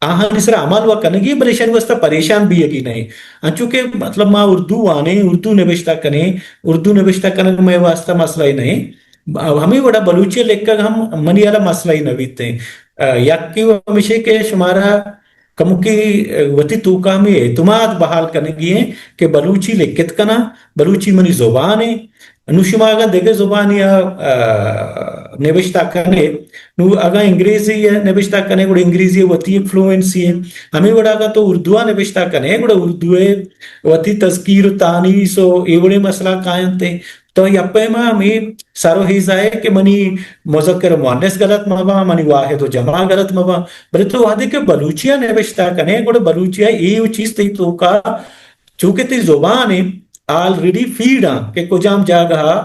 آہانی سرا عمل و کنگی، بلے ایشانی واسطہ پریشان بیگی نہیں۔ انچو کہ مطلب ما اردو وانیں، اردو نبشتہ کنیں، اردو نبشتہ کنگ مئے واسطہ مسئلہ ہی نہیں۔ ہمیں وڑا بلوچی لکھگ ہم منی والا مسئلہ ہی نہ بیتیں۔ ا، یکی و ہمیشہ کہ شمارا کمکے وتی توکا ہمے اعتماد بحال کنگی ایں کہ بلوچی لکت کناں، بلوچی منی زبان ایں۔ نوں شما اگاں دگہ زبانے ءَ، آ، نبشتہ کنے، نوں اگاں انگریزی ءَ نبشتہ کنے، گڑا انگریزی ءِ وتی یک فلوئنسی ایں۔ ہمے وڑا اگاں تو اردو ءَ نبشتہ کنے، گڑا اردو ءِ وتی تذکیر و تانیث و اے وڑیں مسئلہ کاینت ایں۔ تو یک پیما ہمے سر و ہیزا اے کہ منی مذکر مؤنث غلط مہ باں، منی واحد و جمع غلط مہ باں، بلے تو وہدے کہ بلوچی ءَ نبشتہ کنے، گڑا بلوچی ءَ اے و چیز تئی توکا، چونکہ تئی زبان ایں، آلریڈی فیڈ آں کہ کجام جاگہ ءَ،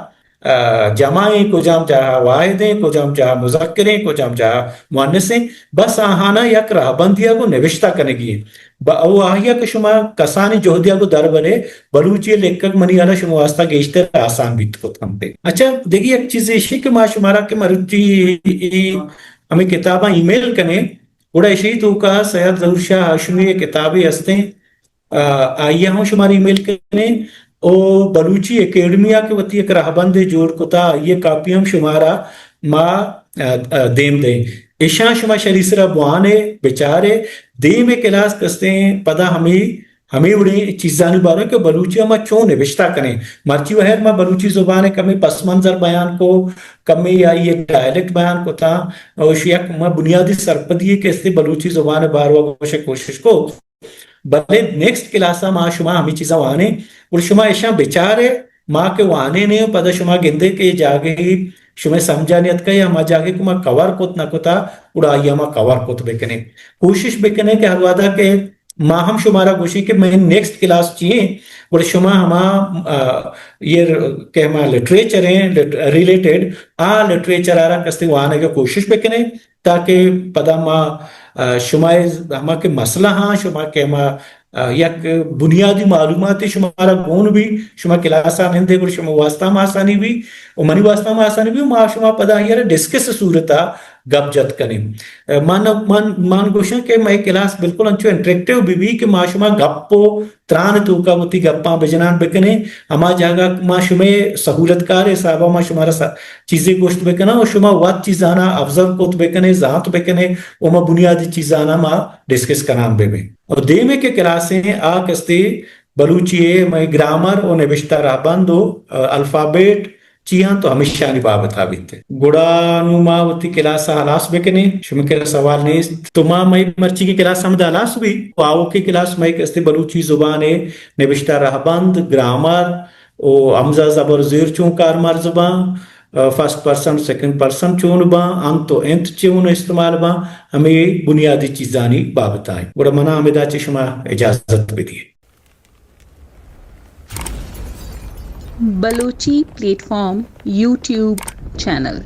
آ، جمع ایں، کجام جاگہ ءَ واحد ایں، کجام جاگہ ءَ مذکر ایں، کجام جاگہ ءَ مؤنث ایں، بس آہانا یک رہبندی ءَ گوں نبشتہ کنگی ایں۔ ب-، او آہیا کہ شما کسانیں جہدے ءَ گوں در برے، بلوچی ءِ لکھگ منی ہیالا شما واسطہ گیشتر آسان بیت کت کنت۔ اچھا، دگہ یک چیزے ایشی کہ ما شمارا کہ مرچی ہمے کتاباں ای میل کنیں، گڑا ایشی توکا سید ظہور شاہ ہاشمی ءِ کتابے ہستیں، آ، آئی ءَ ہم شمارا ای میل کنیں، او بلوچی اکیڈمی ءَ کہ وتی یک رہبندے جوڑ کتا، آئی ءِ کاپی ہم شمارا ما، آ، آ، دیم دیں۔ ایشاں شما شری سرا بوانے، بچارے، دیم ءِ کلاس کستیں پدا ہمے، ہمے وڑیں چیزانی بارو کہ بلوچی ءَ ما چون نبشتہ کنیں۔ مرچی و ہیر ما بلوچی زبان ءِ کمے پس منظر بیان کو، کمے آئی ءِ ڈائلیکٹ بیان کتا، او ایشی یک ما بنیادی سرپدی کہ استیں بلوچی زبان ءِ بارو ءَ گوشے کوشش کو۔ بلے نیکسٹ کلاس ءَ ما شما ہمے چیزاں وانیں، گڑا شما ایشاں بچارے، ما کہ وانیں نے، پدا شما گندے کہ اے جاگہے شمئے سمجھا نیتکا یا ہما جاگہے کہ ما کور کت نہ کتا، گڑا آئی ءَ ما کور کت بکنیں۔ کوشش بکنیں کہ ہر وہدا کہ ما ہم شمارا گوشیں کہ مئے نیکسٹ کلاس چی ایں، گڑا شما ہما، آ، یہ کہ ہما لٹریچر ایں، لٹ-، ریلیٹڈ، آ لٹریچر ءَ را کستے وانگ ءِ کوشش بکنیں۔ تاکہ پدا ما، آ، شما ءِ ہما کہ مسئلہ ہاں، شما کہ ہما، آ، یک بنیادی معلوماتے شمارا گون بی، شما کلاس ءَ نندے گڑا شما واسطہ ہم آسانی بی، و منی واسطہ ہم آسانی بی، ما شما پدا آئی ءَ را ڈسکس صورت ءَ گپ جت کنیں۔ آ، من، من، من گوشاں کہ مئے کلاس بالکل انچو انٹریکٹیو بہ بی کہ ما شما گپ و تران ءِ توکا وتی گپاں بجنان بکنیں، ہما جاگہ ما شمئے سہولتکار ءِ حسابا ما شمارا س-، چیزے گوشت بکناں و شما وت چیزانا آبزرو کت بکنے، زانت بکنے و ما بنیادی چیزانا ما ڈسکس کنان ببیں۔ و دیمے کہ کلاسیں آ کستے بلوچی ءِ مئے گرامر و نبشتہ رہبند و، ا، الفابیٹ چی انت و ہمیشانی بابت ءَ بیت۔ گڑا نوں ما وتی کلاس ءَ ہلاس بکنیں، شمئے کرا سوال نیست۔ تو ما مئے مرچیگیں کلاس ہمدا ہلاس بی، و آؤکیں کلاس مئے کستے بلوچی زبان ءِ نبشتہ رہبند، گرامر و ہمزہ زبر زیر چون کارمرز باں، فرسٹ پرسن، سیکنڈ پرسن چون باں، انت و انت چون استعمال باں، ہمے بنیادی چیزانی بابت ءَ۔ گڑا منا ہمدا چہ شما اجازت بدیے۔ Balochi plate form YouTube channel.